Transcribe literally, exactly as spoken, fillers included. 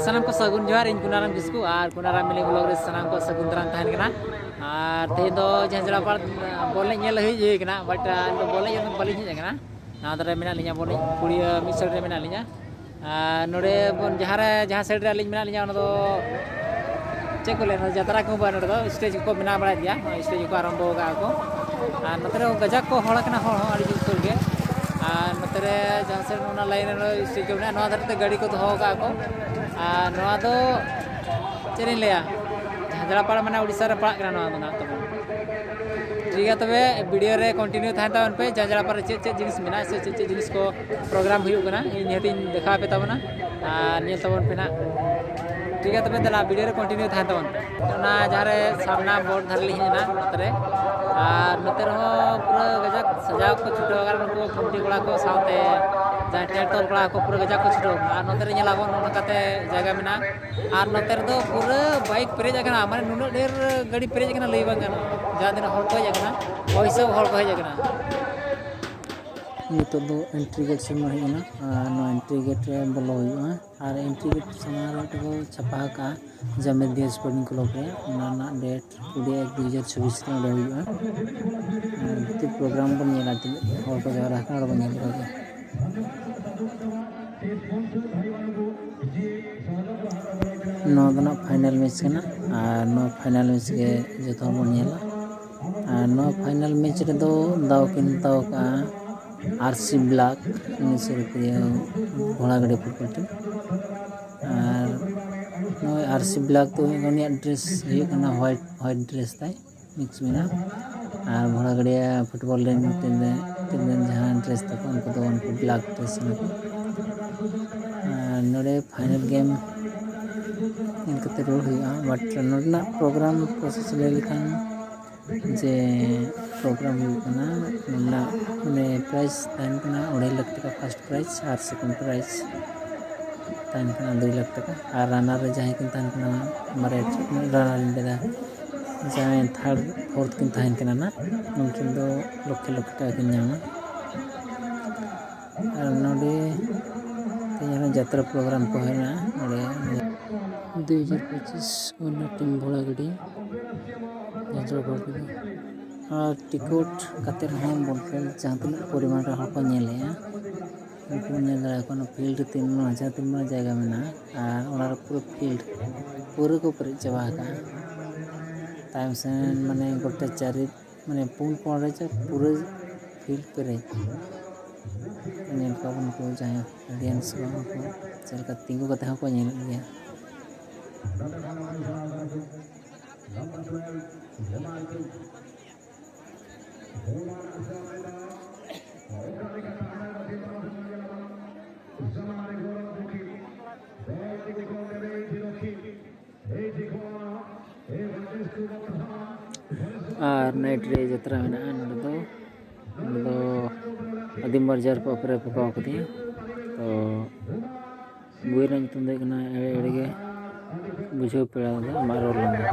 ᱥᱟᱱᱟᱢ ᱠᱚ ᱥᱟᱹᱜᱩᱱ ᱡᱚᱦᱟᱨ, ᱤᱧ ᱠᱩᱱᱟᱨᱟᱢ ᱠᱤᱥᱠᱩ ᱟᱨ ᱠᱩᱱᱟᱨᱟᱢ ᱢᱤᱱᱤ ᱵᱞᱚᱜ ᱨᱮ ᱥᱟᱱᱟᱢ ᱠᱚ ᱥᱟᱹᱜᱩᱱ ᱫᱟᱨᱟᱢ ᱛᱟᱦᱮᱱ ᱠᱟᱱᱟ᱾ ᱟᱨ ᱛᱮᱦᱮᱧ ᱫᱚ ᱡᱷᱟᱸᱡᱽᱨᱟᱯᱟᱲ ᱵᱚᱞ ᱮᱱᱮᱡ ᱧᱮᱞ ᱦᱮᱡ ᱦᱩᱭ ᱠᱟᱱᱟ, but ᱵᱚᱞ ᱮᱱᱮᱡ ᱵᱟᱹᱞᱤᱧ ᱦᱮᱡ ᱟᱠᱟᱱᱟ᱾ ᱱᱚᱣᱟ ᱫᱷᱟᱨᱮ ᱢᱮᱱᱟᱜ ᱞᱤᱧᱟ, ᱵᱚᱞ ᱮᱱᱮᱡ ᱠᱩᱲᱤᱭᱟᱹ ᱢᱤᱫ ᱥᱟᱭᱤᱰ ᱨᱮ ᱢᱮᱱᱟᱜ ᱞᱤᱧᱟ᱾ ᱟᱨ ᱱᱚᱰᱮ ᱵᱚᱱ ᱡᱟᱦᱟᱸ ᱨᱮ, ᱡᱟᱦᱟᱸ ᱥᱟᱭᱤᱰ ᱨᱮ ᱟᱹᱞᱤᱧ ᱢᱮᱱᱟᱜ ᱞᱤᱧᱟ, ᱚᱱᱟ ᱫᱚ ᱪᱮᱫ ᱠᱚ ᱞᱟᱹᱭᱟ, ᱡᱟᱛᱨᱟ ᱠᱚ ᱵᱟᱝ, ᱱᱚᱰᱮ ᱫᱚ ᱥᱴᱮᱡᱽ ᱠᱚ ᱵᱮᱱᱟᱣ ᱵᱟᱲᱟᱭᱮᱫ ᱜᱮᱭᱟ, ᱱᱚᱣᱟ ᱥᱴᱮᱡᱽ ᱠᱚ ᱟᱨᱟᱢᱵᱚ ᱟᱠᱟᱫᱼᱟ ᱠᱚ᱾ ᱟᱨ ᱱᱚᱛᱮ ᱨᱮ ᱠᱟᱡᱟᱠ ᱠᱚ ᱦᱚᱲ ᱠᱟᱱᱟ, ᱦᱚᱲ ᱦᱚᱸ ᱟᱹᱰᱤ ᱡᱳᱨ ᱥᱳᱨ ᱜᱮ᱾ ᱟᱨ ᱱᱚᱛᱮ ᱨᱮ ᱡᱟᱦᱟᱸ ᱥᱮᱫ ᱚᱱᱟ ᱞᱟᱭᱤᱱ ᱨᱮ ᱥᱴᱮᱡᱽ ᱠᱚ ᱢᱮᱱᱟᱜᱼᱟ, ᱱᱚᱣᱟ ᱫᱷᱟᱨᱮ ᱛᱮ ᱜᱟᱹᱰᱤ ᱠᱚ ᱫᱚᱦᱚ ᱟᱠᱟᱫᱼᱟ ᱠᱚ᱾ ᱟᱨ ᱱᱚᱣᱟ ᱫᱚ ᱪᱮᱫ ᱤᱧ ᱞᱟᱹᱭᱟ, ᱡᱷᱟᱸᱡᱽᱨᱟᱯᱟᱲ ᱢᱟᱱᱮ ᱩᱲᱤᱥᱥᱟ ᱨᱮ ᱯᱟᱲᱟᱜ ᱠᱟᱱᱟ ᱱᱚᱣᱟ ᱫᱚ ᱱᱟᱦᱟᱜ ᱛᱟᱵᱚᱱ᱾ ᱴᱷᱤᱠ ᱜᱮᱭᱟ, ᱛᱚᱵᱮ ᱵᱷᱤᱰᱤᱭᱳ ᱨᱮ ᱠᱚᱱᱴᱤᱱᱤᱭᱩ ᱛᱟᱦᱮᱱ ᱛᱟᱵᱚᱱ ᱯᱮ᱾ ᱡᱷᱟᱸᱡᱽᱨᱟᱯᱟᱲ ᱨᱮ ᱪᱮᱫ ᱪᱮᱫ ᱡᱤᱱᱤᱥ ᱢᱮᱱᱟᱜᱼᱟ ᱥᱮ ᱪᱮᱫ ᱪᱮᱫ ᱡᱤᱱᱤᱥ ᱠᱚ ᱯᱨᱳᱜᱨᱟᱢ ᱦᱩᱭᱩᱜ ᱠᱟᱱᱟ, ᱤᱧ ᱱᱤᱦᱟᱹᱛᱤᱧ ᱫᱮᱠᱷᱟᱣ ᱟᱯᱮ ᱛᱟᱵᱚᱱᱟ᱾ ᱟᱨ ᱧᱮᱞ ᱛᱟᱵᱚᱱ ᱯᱮ ᱱᱟᱦᱟᱜ᱾ ᱴᱷᱤᱠ ᱜᱮᱭᱟ, ᱛᱚᱵᱮ ᱫᱮᱞᱟ ᱵᱷᱤᱰᱤᱭᱳ ᱨᱮ ᱠᱚᱱᱴᱤᱱᱤᱭᱩ ᱛᱟᱦᱮᱱ ᱛᱟᱵᱚᱱ ᱯᱮ᱾ ᱚᱱᱟ ᱡᱟᱦᱟᱸ ᱨᱮ ᱥᱟᱢᱱᱟ ᱵᱳᱨᱰ ᱫᱷᱟᱨᱮ ᱞᱤᱧ ᱦᱮᱡ ᱮᱱᱟ, ᱱᱚᱛᱮ ᱨᱮ᱾ ᱟᱨ ᱱᱚᱛᱮ ᱨᱮᱦᱚᱸ ᱯᱩᱨᱟᱹ ᱜᱟᱡᱟᱠ ᱥᱟᱡᱟᱣ ᱠᱚ ᱪᱷᱩᱴᱟᱹᱣ ᱟᱠᱟᱱᱟ, ᱱᱩᱠᱩ ᱠᱷᱩᱱᱴᱤ ᱠᱚᱲᱟ ᱠᱚ ᱥᱟᱶᱛᱮ ᱡᱟᱦᱟᱸᱭ ᱴᱮᱱᱴ ᱛᱚᱞ ᱠᱚᱲᱟ ᱠᱚ ᱯᱩᱨᱟᱹ ᱜᱟᱡᱟᱠ ᱠᱚ ᱪᱷᱩᱴᱟᱹᱣ ᱟᱠᱟᱱᱟ᱾ ᱟᱨ ᱱᱚᱛᱮ ᱨᱮ ᱧᱮᱞᱟᱵᱚᱱ ᱱᱚᱜᱼᱚ ᱱᱚᱝᱠᱟᱛᱮ ᱡᱟᱭᱜᱟ ᱢᱮᱱᱟᱜᱼᱟ᱾ ᱟᱨ ᱱᱚᱛᱮ ᱨᱮᱫᱚ ᱯᱩᱨᱟᱹ ᱵᱟᱭᱤᱠ ᱯᱮᱨᱮᱡ ᱟᱠᱟᱱᱟ, ᱢᱟᱱᱮ ᱱᱩᱱᱟᱹᱜ ᱰᱷᱮᱨ ᱜᱟᱹᱰᱤ ᱯᱮᱨᱮᱡ ᱟᱠᱟᱱᱟ, ᱞᱟᱹᱭ ᱵᱟᱝ ᱜᱟᱱᱚᱜᱼᱟ᱾ ᱡᱟᱦᱟᱸ ᱛᱤᱱᱟᱹᱜ ᱦᱚᱲ ᱠᱚ ᱦᱮᱡ ᱟᱠᱟᱱᱟ, ᱦᱚᱲ ᱠᱚ ᱦᱮᱡ ᱟᱠᱟᱱᱟ᱾ ᱱᱤᱛᱚᱜ ᱫᱚ ᱮᱱᱴᱨᱤ ᱜᱮᱴ ᱥᱮᱫ ᱵᱚᱱ ᱦᱮᱡ ᱮᱱᱟ᱾ ᱟᱨ ᱱᱚᱣᱟ ᱮᱱᱴᱨᱤ ᱜᱮᱴ ᱨᱮ ᱵᱚᱞᱚ ᱦᱩᱭᱩᱜᱼᱟ᱾ ᱟᱨ ᱮᱱᱴᱨᱤ ᱜᱮᱴ ᱥᱟᱢᱟᱝ ᱨᱮ ᱢᱤᱫᱴᱮᱱ ᱠᱚ ᱪᱷᱟᱯᱟ ᱟᱠᱟᱫᱼᱟ ᱡᱟᱢᱮᱫᱤᱭᱟ ᱥᱯᱳᱨᱴᱤᱝ ᱠᱞᱟᱵᱽ ᱨᱮ, ᱚᱱᱟ ᱨᱮᱱᱟᱜ ᱰᱮᱴ ᱠᱩᱲᱤ ᱮᱠ ᱫᱩ ᱦᱟᱡᱟᱨ ᱪᱷᱚᱵᱵᱤᱥ ᱨᱮ ᱚᱸᱰᱮ ᱦᱩᱭᱩᱜᱼᱟ᱾ ᱟᱨ ᱡᱩᱫᱤ ᱯᱨᱳᱜᱨᱟᱢ ᱵᱚᱱ ᱧᱮᱞᱟ, ᱛᱤᱱᱟᱹᱜ ᱦᱚᱲ ᱠᱚ ᱡᱟᱣᱨᱟ ᱟᱠᱟᱱᱟ, ᱚᱸᱰᱮ ᱵᱚᱱ ᱧᱮᱞ ᱠᱚᱣᱟ᱾ ᱱᱚᱣᱟ ᱫᱚ ᱱᱟᱜ ᱯᱷᱟᱭᱱᱟᱞ ᱢᱮᱪ ᱠᱟᱱᱟ᱾ ᱟᱨ ᱱᱚᱣᱟ ᱯᱷᱟᱭᱱᱟᱞ ᱢᱮᱪ ᱜᱮ ᱡᱚᱛᱚ ᱦᱚᱲ ᱵᱚᱱ ᱧᱮᱞᱟ᱾ ᱟᱨ ᱱᱚᱣᱟ ᱯᱷᱟᱭᱱᱟᱞ ᱢᱮᱪ ᱨᱮᱫᱚ ᱫᱟᱣ ᱠᱤᱱ ᱦᱟᱛᱟᱣ ᱠᱟᱜᱼᱟ ᱟᱨ ᱥᱤ ᱵᱞᱟᱠ, ᱩᱱᱤ ᱥᱩᱨᱯᱨᱤᱭᱟᱹ ᱜᱷᱳᱲᱟᱜᱟᱹᱲᱤ ᱯᱷᱩᱴᱵᱚᱞ ᱴᱤᱢ᱾ ᱟᱨ ᱱᱚᱜᱼᱚᱭ ᱟᱨ ᱥᱤ ᱵᱞᱟᱠ ᱫᱚ ᱦᱩᱭᱩᱜ ᱠᱟᱱᱟ, ᱩᱱᱤᱭᱟᱜ ᱰᱨᱮᱥ ᱦᱩᱭᱩᱜ ᱠᱟᱱᱟ ᱦᱳᱣᱟᱭᱤᱴ, ᱦᱳᱣᱟᱭᱤᱴ ᱰᱨᱮᱥ ᱛᱟᱭ, ᱢᱤᱠᱥ ᱢᱮᱱᱟᱜᱼᱟ᱾ ᱟᱨ ᱜᱷᱳᱲᱟᱜᱟᱹᱲᱤᱭᱟ ᱯᱷᱩᱴᱵᱚᱞ ᱨᱮᱱ ᱢᱤᱫᱴᱮᱱ, ᱢᱤᱫᱴᱮᱱ ᱨᱮᱱ ᱡᱟᱦᱟᱸ ᱰᱨᱮᱥ ᱛᱟᱠᱚ, ᱩᱱᱠᱩ ᱫᱚ ᱩᱱᱠᱩ ᱵᱞᱟᱠ ᱰᱨᱮᱥ ᱠᱟᱱᱟ ᱠᱚ᱾ ᱟᱨ ᱱᱚᱰᱮ ᱯᱷᱟᱭᱱᱟᱞ ᱜᱮᱢ ᱧᱮᱞ ᱠᱟᱛᱮ ᱨᱩᱣᱟᱹᱲ ᱦᱩᱭᱩᱜᱼᱟ᱾ ᱵᱟᱴ ᱱᱚᱰᱮᱱᱟᱜ ᱯᱨᱳᱜᱨᱟᱢ ᱯᱨᱚᱥᱮᱥ ᱞᱟᱹᱭ ᱞᱮᱠᱷᱟᱱ ᱡᱮ ᱯᱨᱳᱜᱨᱟᱢ ᱦᱩᱭᱩᱜ ᱠᱟᱱᱟ, ᱱᱚᱰᱮᱱᱟᱜ ᱢᱟᱱᱮ ᱯᱨᱟᱭᱤᱡᱽ ᱛᱟᱦᱮᱱ ᱠᱟᱱᱟ ᱟᱹᱲᱟᱹᱭ ᱞᱟᱠᱷ ᱴᱟᱠᱟ ᱯᱷᱟᱥᱴ ᱯᱨᱟᱭᱤᱡᱽ, ᱟᱨ ᱥᱮᱠᱮᱱᱰ ᱯᱨᱟᱭᱤᱡᱽ ᱛᱟᱦᱮᱱ ᱠᱟᱱᱟ ᱫᱩᱭ ᱞᱟᱠᱷ ᱴᱟᱠᱟ᱾ ᱟᱨ ᱨᱟᱱᱟᱨ ᱨᱮ ᱡᱟᱦᱟᱸᱭ ᱠᱤᱱ ᱛᱟᱦᱮᱱ ᱠᱟᱱᱟ, ᱵᱟᱨᱭᱟ ᱨᱟᱱᱟᱨ ᱤᱧ ᱞᱟᱹᱭᱫᱟ, ᱡᱟᱦᱟᱸᱭ ᱛᱷᱟᱨᱰ ᱯᱷᱳᱨᱛᱷ ᱠᱤᱱ ᱛᱟᱦᱮᱱ ᱠᱟᱱᱟ ᱱᱟᱜ, ᱩᱱᱠᱤᱱ ᱫᱚ ᱞᱚᱠᱷᱮ ᱞᱚᱠᱷᱮ ᱴᱟᱠᱟ ᱠᱤᱱ ᱧᱟᱢᱟ᱾ ᱟᱨ ᱱᱚᱰᱮ ᱛᱮᱦᱮᱧ ᱦᱚᱸ ᱡᱟᱛᱨᱟ ᱯᱨᱳᱜᱨᱟᱢ ᱠᱚ ᱦᱩᱭᱱᱟ ᱱᱚᱰᱮ᱾ ᱫᱩᱭ ᱦᱟᱡᱟᱨ ᱯᱚᱸᱪᱤᱥ ᱚᱱᱟ ᱴᱤᱢ ᱵᱷᱚᱲᱟ ᱜᱟᱹᱰᱤ ᱡᱟᱛᱨᱟ ᱯᱨᱳᱜᱨᱟᱢ ᱠᱚ᱾ ᱟᱨ ᱴᱤᱠᱤᱴ ᱠᱟᱛᱮ ᱨᱮᱦᱚᱸ ᱵᱚᱞ ᱠᱷᱮᱞ ᱡᱟᱦᱟᱸ ᱛᱤᱱᱟᱹᱜ ᱯᱚᱨᱤᱢᱟᱱ ᱨᱮ ᱦᱚᱲ ᱠᱚ ᱧᱮᱞᱮᱜᱼᱟ, ᱩᱱᱠᱩ ᱧᱮᱞ ᱫᱟᱲᱮᱭᱟᱠᱚ ᱠᱟᱱᱟ ᱯᱷᱤᱞᱰ ᱛᱤᱱ ᱢᱟᱡᱟ ᱛᱤᱱ ᱢᱟᱡᱟ ᱡᱟᱭᱜᱟ ᱢᱮᱱᱟᱜᱼᱟ᱾ ᱟᱨ ᱚᱱᱟ ᱨᱮ ᱯᱩᱨᱟᱹ ᱯᱷᱤᱞᱰ ᱯᱩᱨᱟᱹ ᱠᱚ ᱯᱮᱨᱮᱡ ᱪᱟᱵᱟ ᱟᱠᱟᱫᱼᱟ᱾ ᱛᱟᱭᱚᱢ ᱥᱮᱱ ᱢᱟᱱᱮ ᱜᱚᱴᱟ ᱪᱟᱨᱮ ᱢᱟᱱᱮ ᱯᱩᱱ ᱠᱚᱬ ᱨᱮ ᱪᱮ ᱯᱩᱨᱟᱹ ᱯᱷᱤᱞᱰ ᱯᱮᱨᱮᱡ᱾ ᱧᱮᱞ ᱠᱚᱣᱟ ᱵᱚᱱ ᱱᱩᱠᱩ ᱡᱟᱦᱟᱸᱭ ᱚᱰᱤᱭᱮᱱᱥ ᱠᱚ, ᱩᱱᱠᱩ ᱪᱮᱫ ᱞᱮᱠᱟ ᱛᱤᱸᱜᱩ ᱠᱟᱛᱮ ᱦᱚᱸᱠᱚ ᱧᱮᱞᱮᱫ ᱜᱮᱭᱟ᱾ ᱟᱨ ᱱᱟᱭᱤᱴ ᱨᱮ ᱡᱟᱛᱨᱟ ᱢᱮᱱᱟᱜᱼᱟ ᱱᱚᱰᱮ ᱫᱚ᱾ ᱱᱚᱰᱮ ᱫᱚ ᱟᱹᱫᱤᱢ ᱵᱟᱨ ᱡᱟᱦᱮᱨ ᱠᱚ ᱚᱯᱮᱨᱟ ᱯᱚᱠᱟᱣ ᱠᱟᱫᱮᱭᱟ᱾ ᱛᱚ ᱵᱳᱭ ᱨᱮᱱᱟᱜ ᱧᱩᱛᱩᱢ ᱫᱚ ᱦᱩᱭᱩᱜ ᱠᱟᱱᱟ ᱮᱲᱮ ᱮᱲᱮ ᱜᱮ ᱵᱩᱡᱷᱟᱹᱣ ᱯᱮᱲᱟ ᱫᱚ ᱟᱢᱟᱜ ᱨᱚᱲ ᱞᱟᱸᱫᱟ᱾